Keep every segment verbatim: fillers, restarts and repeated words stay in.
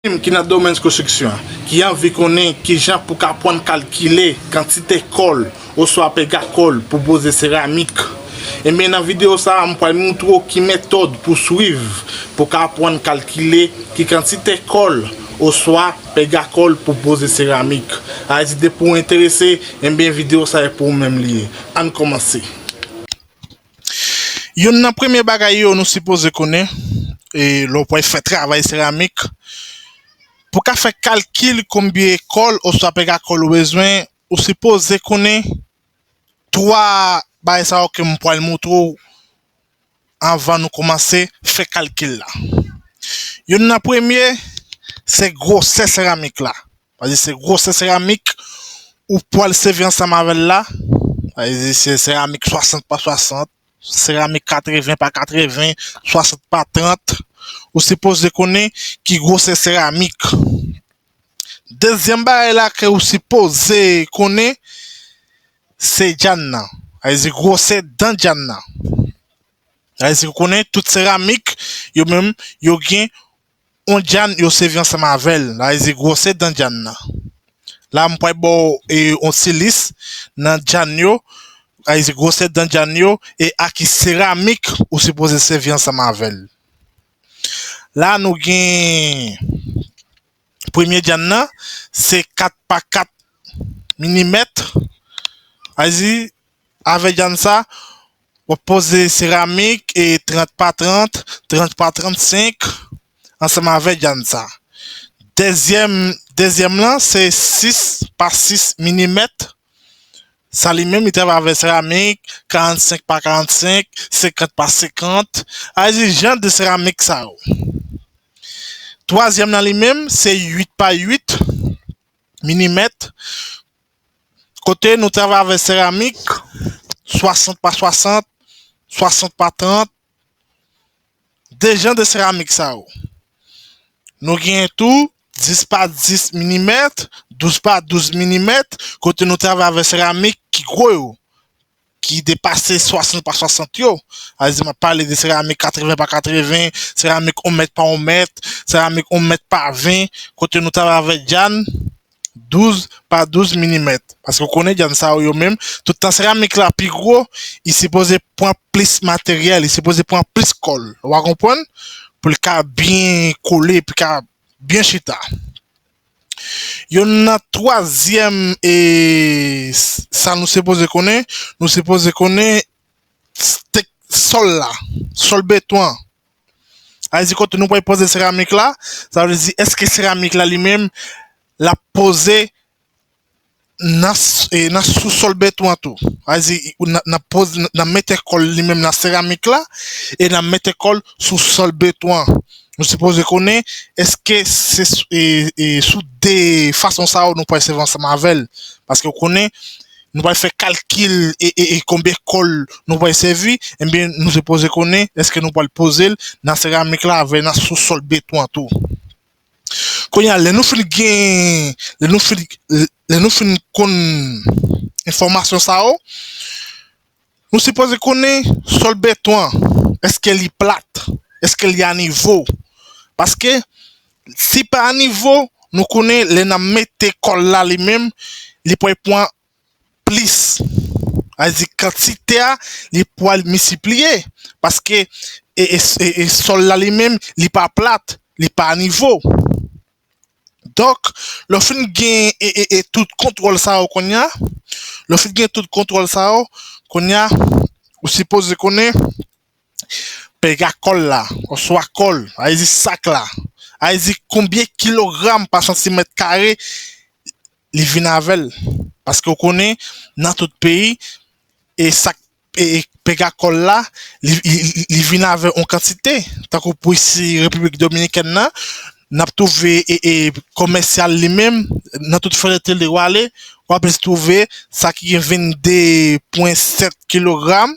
menm ki nan domèn konstriksyon an, ki anvi konnen kijan pou ka aprann kalkile kantite kòl oswa pega kòl pou poze seramik, enben, nan videyo sa a, m pral montre w ki metòd pou swiv pou ka aprann kalkile ki kantite kòl oswa pega kòl pou poze seramik. Sa vle di, depi w enterese, enben, videyo sa a pou ou menm li ye. Ann kòmanse. Youn nan premye bagay yo nou sipoze konnen, e lè w pral fè travay seramik, pou ka fè kalkil konbyen kòl oswa pega kòl ou bezwen, ou sipoze konnen twa bagay sa yo ke m pral montre w anvan nou kòmanse fè kalkil la. Youn nan premye, se gwosè seramik la. Sa vle di se gwosè seramik ou pral sèvi ansanm avè l la. Sa vle di se seramik swasant pa swasant, seramik katreven pa katreven, swasant pa trant. Ou sipoze konnen ki gwosè seramik. Dezyèm bagay la ke ou sipoze konnen, se djann nan. Sa vle di gwosè dan djann nan. Sa vle di ou konnen tout seramik, yo menm, yo gen yon djann yo sèvi ansanm avè l. Sa vle di gwosè dan djann nan. La, m pral ba w, e, yon ti lis nan djann yo, sa vle di gwosè dan djann yo, e a ki seramik ou sipoze sèvi ansanm avè l. La, nou gen premye djann nan, se kat pa kat milimèt. Sa vle di, avè djann sa, w ap poze seramik e trant pa trant, trant pa trannsenk, ansanm avè djann sa. Dezyèm, dezyèm lan, se sis pa sis milimèt. Sa li menm, li travay avè seramik karannsenk pa karannsenk, senkant pa senkant. Sa vle di jan de seramik sa yo. Twazyèm nan li menm, se uit pa uit milimèt. Kote nou travay avè seramik swasant pa swasant, swasant pa trant, de jan de seramik sa yo. Nou gen tou dis pa dis milimèt, douz pa douz milimèt, kote nou travay avè seramik ki gwo yo, ki depase swasant pa swasant yo. Sa vle di, m ap pale de seramik katreven pa katreven, seramik yon mèt pa yon mèt, seramik yon mèt pa ven, kote nou travay avè djann douz pa douz milimèt. Paske w konnen djann sa yo, yo menm, tout tan seramik la pi gwo, li sipoze pran plis materyèl, li sipoze pran plis kòl. Ou a konprann? Pou l ka byen kole, pou l ka byen chita. Youn nan twazyèm, e, s-, sa nou sipoze konnen, nou sipoze konnen tek-, sòl la, sòl beton an. Sa vle di kote nou pral poze seramik la, sa vle di èske seramik la li menm, l ap poze nan s-, e, nan sousòl beton an tou. Sa vle di, ou nan, nan poze, nan mete kòl li menm nan seramik la, e nan mete kòl sou sòl beton an. Nou sipoze konnen, èske se s-, e, e, sou de fason sa yo nou pral sèvi ansanm avè l. Paske w konnen, nou pral fè kalkil e, e, e konbyen kòl nou pral sèvi, enben, nou sipoze konnen, èske nou pral poze l nan seramik la avè nan sousòl beton an tou. Kounye a, lè nou fin gen, lè nou fin, lè nou fin konn enfòmasyon sa yo, nou sipoze konnen sòl beton an, èske li plat, èske li anivo. Paske, si pa anivo, nou konnen lè n ap mete kòl la li menm, li pral pran plis. Sa vle di kantite a, li pral miltipliye. Paske, e, e, e, e sòl la li menm, li pa plat, li pa anivo. Donk, lè w fin gen, e, e, e tout kontwòl sa yo kounye a, lè w fin gen tout kontwòl sa yo, kounye a, ou sipoze konnen pega kòl la, oswa kòl, sa vle di sak la. Sa vle di konbyen kilogram pa santimèt kare li vin avè l. Paske w konnen, nan tout peyi, e sak, e, e pega kòl la, li, li, li, li vin avè yon kantite. Tankou pou isi Repiblik Dominikèn nan, n ap twouve, e, e, komèsyal li menm, nan tout fwontyè w ale, w ap twouve sa ki gen vennde pwen sèt kilogram.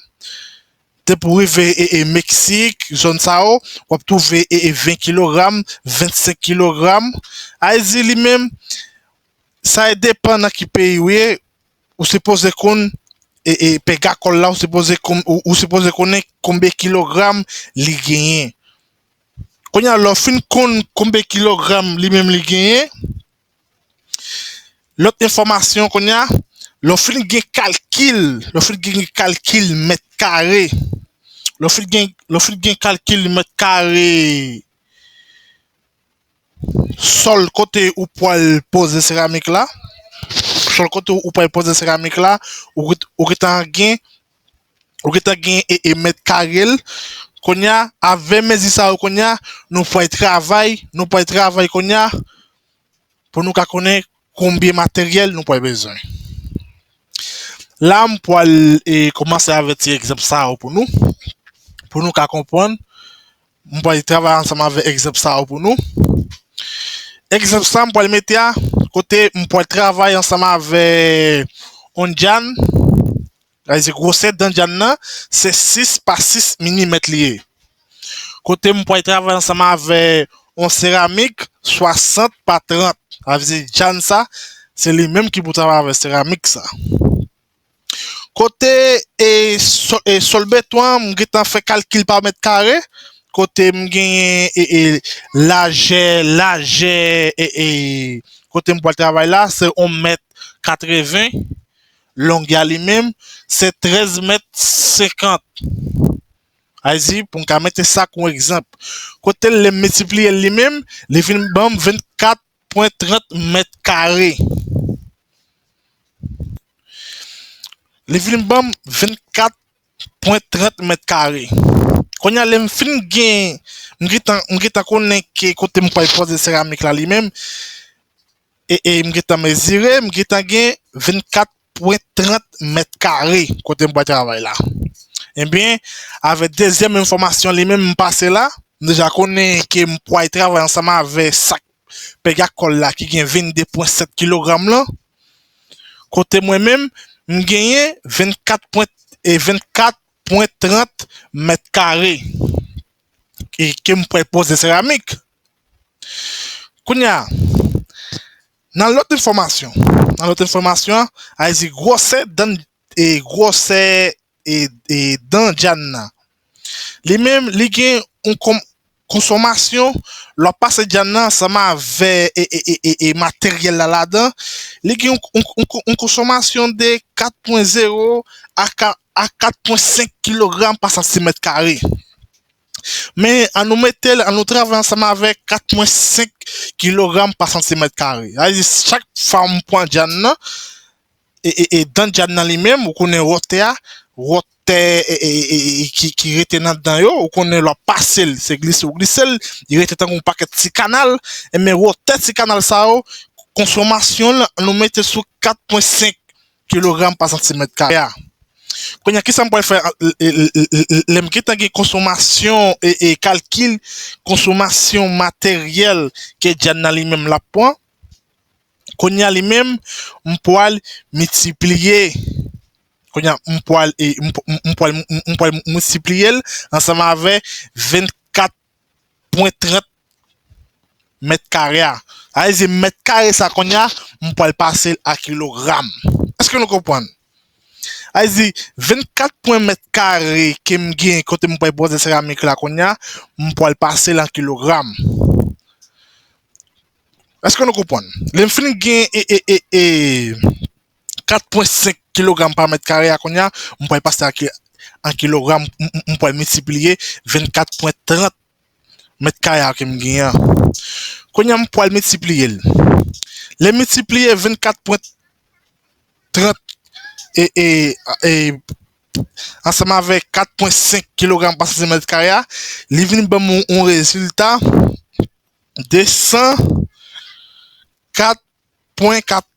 Depi w rive, e, e, Meksik, zòn sa yo, w ap twouve, e, e, ven kilogram, vennsenk kilogram. Sa vle di li menm, sa e depann nan ki peyi w ye, ou sipoze konn, e, e, pega kòl la, ou sipoze konn, ou, ou sipoze konnen konbyen kilogram li genyen. Kounye a, lè w fin konn konbyen kilogram li menm li genyen, lòt enfòmasyon kounye a, lè w fin gen kalkil, lè w fin gen kalkil mèt kare, lè w fin gen, lè w fin gen kalkil mèt kare sòl kote ou pral poze seramik la, sòl kote ou pral poze seramik la, ou, ou gentan gen, ou gentan gen e, e mèt kare l. Kounye a, avè mezi sa yo kounye a, nou pral travay, nou pral travay kounye a, pou nou ka konnen konbyen materyèl nou pral bezwen. La, m pral e, kòmanse avèk ti egzanp sa yo pou nou, pou nou ka konprann. M pral travay ansanm avèk egzanp sa yo pou nou. Egzanp sa, m pral mete a, kote m pral travay ansanm avèk yon djann, sa vle di gwosè dan djann nan, se sis pa sis milimèt li ye. Kote m pral travay ansanm avèk yon seramik swasant pa trant. Sa vle di djann sa, se li menm ki pou travay avèk seramik sa. Kote e, sòl, e sòl beton an, m gentan fè kalkil pa mèt kare. Kote m genyen e, e, lajè, lajè, e, e, kote m pral travay la, se yon mèt katreven. Longè a li menm, se trèz mèt senkant. Sa vle di, pou m ka mete sa kon egzanp. Kote l, lè m miltipliye l li menm, li vin ban m vennkat pwen trant mèt kare. Li vin ban m vennkat pwen trant mèt kare. Kounye a, lè m fin gen, m gentan, m gentan konnen ke kote m pral poze seramik la li menm, e, e m gentan mezire, m gentan gen vennkat pwen trant mèt kare kote m pral travay la. Ebyen, avèk dezyèm enfòmasyon li menm m pase la, m deja konnen ke m pral travay ansanm avèk sak pègakòl la ki gen vennde pwen sèt kilogram lan. Kote mwen menm, m genyen vennkat pwen, e vennkat pwen trant mèt kare e ke m pral poze seramik. Kounye a, nan lòt enfòmasyon, nan lòt enfòmasyon, sa vle di gwosè dan, e gwosè e, e dan djann nan. Li menm, li gen yon kon-, konsòmasyon, lè w ap pase djann nan ansanm avè e, e, e, e, e materyèl la ladan, li gen yon, yon, yon, yon konsòmasyon de kat pwen zewo a ka-, a kat pwen senk kilogram pa santimèt kare. Men, an nou mete l, an nou travay ansanm avèk kat pwen senk kilogram pa santimèt kare. Sa vle di, chak fwa m pran djann nan, e, e, e dan djann nan li menm, ou konnen wotè a, wotè e, e, e, e, ki, ki rete nan dan yo, ou konnen lè w ap pase l, se glise w glise l, li rete tankou yon pakèt ti kanal, e men wotè ti kanal sa yo, konsòmasyon l, nou mete sou kat pwen senk kilogram pa santimèt kare a. Kounye a, kisa m pral fè, e, e, e, e, e, lè m gentan gen konsòmasyon e, e kalkil konsòmasyon materyèl ke djann nan li menm l ap pran, kounye a li menm, m pral miltipliye. Kounye a, m pral, e, m, m, m pral, m, m pral miltipliye l ansanm avè vennkat pwen trant mèt kare a. Sa vle di mèt kare sa kounye a, m pral pase l a kilogram. Èske nou konprann? Sa vle di vennkat pwen mèt kare ke m gen kote m pral poze seramik la kounye a, m pral pase l an kilogram. Èske nou konprann? Lè m fin gen e, e, e, e, kat pwen senk kilogram pa mèt kare a kounye a, m pral pase a ki-, an kilogram, m, m, m pral miltipliye vennkat pwen trant mèt kare a ke m genyen an. Kounye a, m pral miltipliye l. Lè m miltipliye vennkat pwen trant e, e, e, ansanm avèk kat pwen senk kilogram pa santimèt kare a, li vin ban m yon, yon rezilta de san kat pwen kat,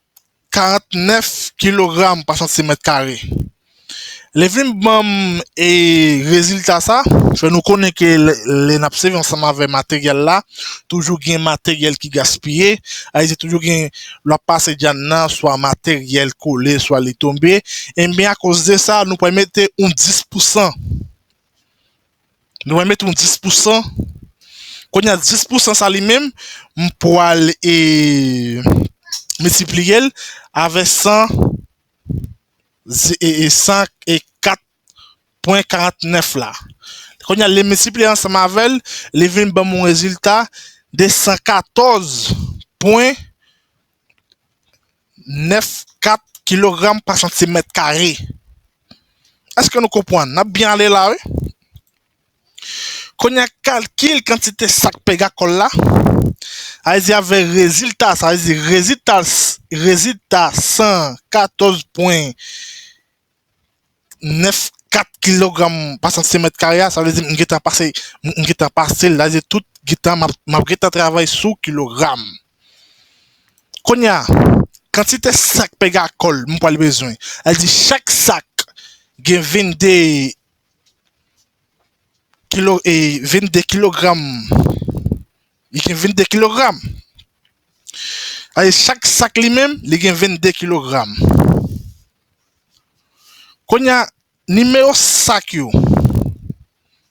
karantnèf kilogram pa santimèt kare. Li vin ban m e rezilta sa, fè nou konnen ke lè, lè n ap sèvi ansanm avè materyèl la, toujou gen materyèl ki gaspiye, sa vle di toujou gen, lè w ap pase djann nan, swa materyèl kole, swa li tonbe, ebyen akoz de sa, nou pral mete yon dis pousan. Nou pral mete yon dis pousan. Kounye a dis pousan sa li menm, m pral e, miltipliye l avè san, e, e, san e kat pwen karantnèf la. Kounye a, lè m miltipliye ansanm avè l, li vin ban m yon rezilta de san katòz pwen nèf kat kilogram pa santimèt kare. Èske nou konprann? N ap byen ale la, wi. Kounye a, kalkil kantite sak pègakòl la, sa vle di avè rezilta, sa vle di rezilta, rezilta san katòz pwen nèf kat kilogram pa santimèt kare a, sa vle di m gentan pase, m gentan pase l, sa vle di tout gentan m ap, m ap gentan travay sou kilogram. Kounye a, kantite sak pègakòl m pral bezwen. Sa vle di chak sak gen vennde kilo, e, vennde kilogram. Li gen vennde kilogram. Sa vle di chak sak li menm, li gen vennde kilogram. Kounye a, nimewo sak yo.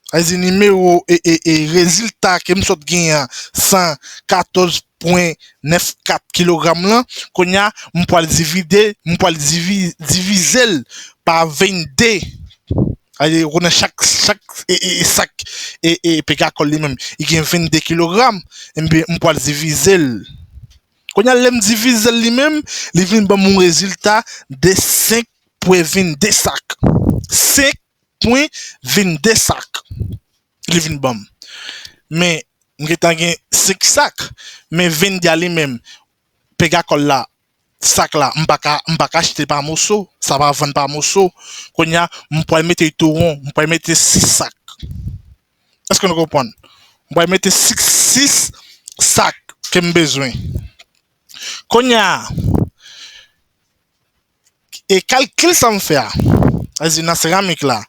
Sa vle di nimewo e, e, e rezilta ke m sot genyen an, san katòz pwen nèf kat kilogram lan. Kounye a, m pral divide, m pral divi-, divize l pa vennde. Sa vle di, ou konnen chak, chak e, e, e sak e, e pègakòl li menm, li gen vennde kilogram. Ebyen, m pral divize l. Kounye a, lè m divize l li menm, li vin ban m yon rezilta de senk pwen vennde sak. Senk pwen vennde sak. Li vin ban m. Men, m gentan gen senk sak. Men vennde a li menm, pègakòl la, sak la, m pa ka, m pa ka achte pa moso. Sa pa vann pa moso. Kounye a, m pral mete l tou won. M pral mete sis sak. Èske nou konprann? M pral mete sis, sis sak ke m bezwen. Kounye a, e kalkil sa m fè a, sa vle di nan seramik la,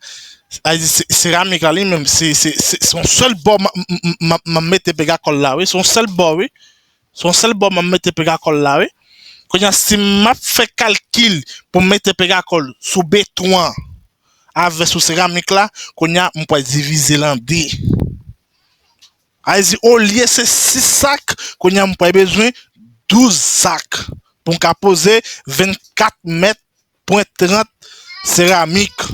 sa vle di se-, seramik la li menm, se, se, se, se yon sèl bò m, m, m, m, m ap mete pègakòl la, wi. Se yon sèl bò, wi. Se yon sèl bò m ap mete pègakòl la, wi. Kounye a, si m ap fè kalkil pou m mete pègakòl sou beton an avè sou seramik la, kounye a, m pral divize l an de. Sa vle di, olye se sis sak, kounye a, m pral bezwen douz sak pou m ka poze vennkat mèt pwen trant seramik.